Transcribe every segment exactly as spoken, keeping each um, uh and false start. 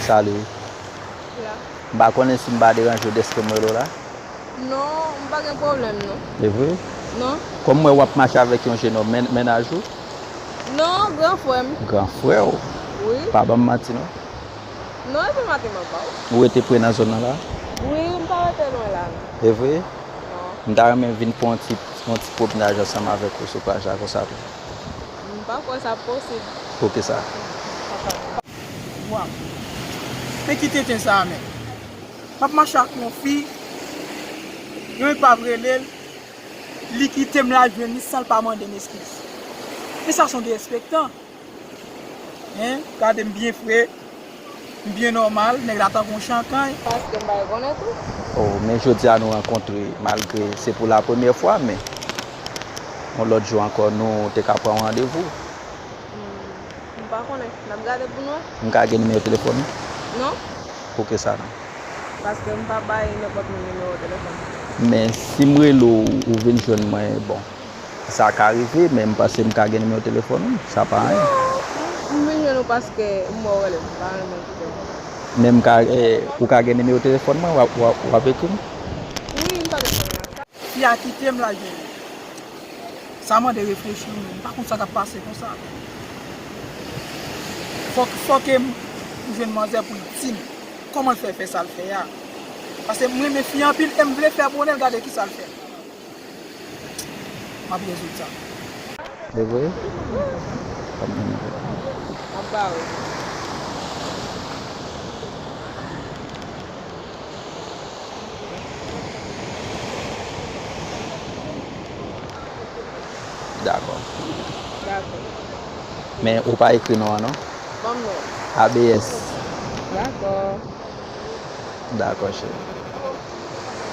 Salut. La. M pa konnen si m pa deranje w dèske m rele w la. Non, m pa gen pwoblèm, non. E vre? Non. Kòm m wè w ap mache avèk yon jenòm, men, mennaj ou? Non, gran frè m. Gran frè w? Wi. Pa ban m manti, non. Non, e pa manti m ap ba w. Ou rete pre nan zòn nan la? Wi, m pa rete lwen la, non. E vre? Non. M ta renmen vin pran yon ti, yon ti pwopnaj ansanm avèk ou sou plaj la konsa tou. M pa kwè sa posib. Poukisa? Waw. Men ki tenten sa a menm. M ap mache ak yon fi, yon nèg pa vle rele l, li kite m la jwenn li san l pa mande m eskiz. Men sa se yon derespektan. Hein? Gade m byen fre, m byen nòmal, nèg la tankou yon chankany. Paske m pa rekonèt ou. Oh, men jodi a nou rankontre, malgre se pou la premyè fwa, men yon lòt jou ankò nou te ka pran yon randevou. Hmm, m pa konnen. N ap gade pou nou. M ka gen nimewo telefòn ou? Non. Poukisa non? Paske m pa bay nenpòt moun nimewo telefòn. Men si m rele w, ou vin jwenn mwen, bon, sa ka rive, men m panse m ka gen nimewo telefòn ou. Sa pa anyen. Non, m vin jwenn ou paske m wè w rele m, m pa renmen kite w. Men m ka, eh, ou ka gen nimewo telefòn mwen, w ap, w ap, w ap ekri m? Wi, m pa gen pwoblèm ak sa. Fi a kite m la jwenn li. Sa mande reflechi wi, m pa konn sa k ap pase konsa. Fòk, fòk m jwenn manzè pou l di m kòman l fè fè sa l fè a. Paske m renmen fi a anpil e m vle fè bonè l, gade kisa l fè. M ap rezoud sa. Devoye? Ap ba ou. Dakò. Dakò. Men ou pa ekri non an non? Ban m non. A B S. Dakò. Dakò, cheri.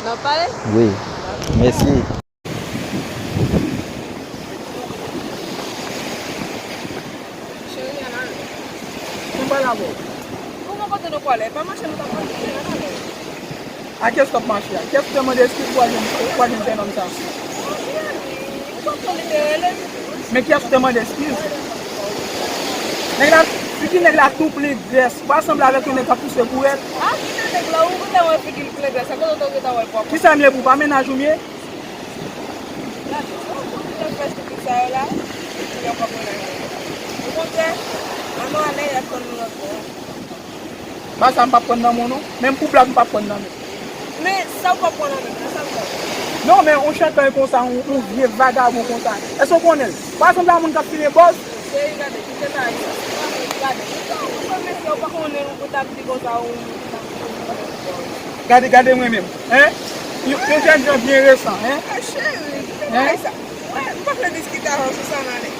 N ap pale? Wi. Dakò. Mèsi. Cheri, ann ale. Mwen pral avè w. Kòman kote nou pwale? Pa mache nou t ap mache, ann ale. A kiyès w t ap mache a? Kiyès ou te mande eskiz pou w al jwenn, pou w al jwenn jennonm sa a? Ann ale. Ou pa konn li te rele m? Men kiyès ou te mande eskiz? Nèg la, figi nèg la tou plen grès. Ou pa sanble avèk yon nèg k ap pouse bourèt. A, kite nèg la, ou gentan wè figi l plen grès. A kote w te gentan wè l pwòp? Kisa m ye pou w pa mennaj ou m ye? Gade, ou konn tout fè stupid sa yo la, epi yo konprann anyen. Okontrè, ann ale, y ap tann nou lòt bò. Bagay sa m p ap pran nan men w non. Menm pou blag m p ap pran nan men w. Men sa w p ap pran nan men m, nan sa l fè w? Non, men yon chankany konsa, yon, yon vye vagabon konsa. Èske w konnen l? Pa sanble a moun k ap file bòz. Cheri, gade, kite bagay sa. Gade, ou pa, ou pa mesye, ou pa konnen l, ou pou t ap di konsa, ou, ou t ap di konsa. Gade, gade mwen menm, hein? Yon, yon jènjan byen resan, hein? Ah, cheri, kite bagay sa. Mwen, m pa vle diskite avè w sou sa, ann ale.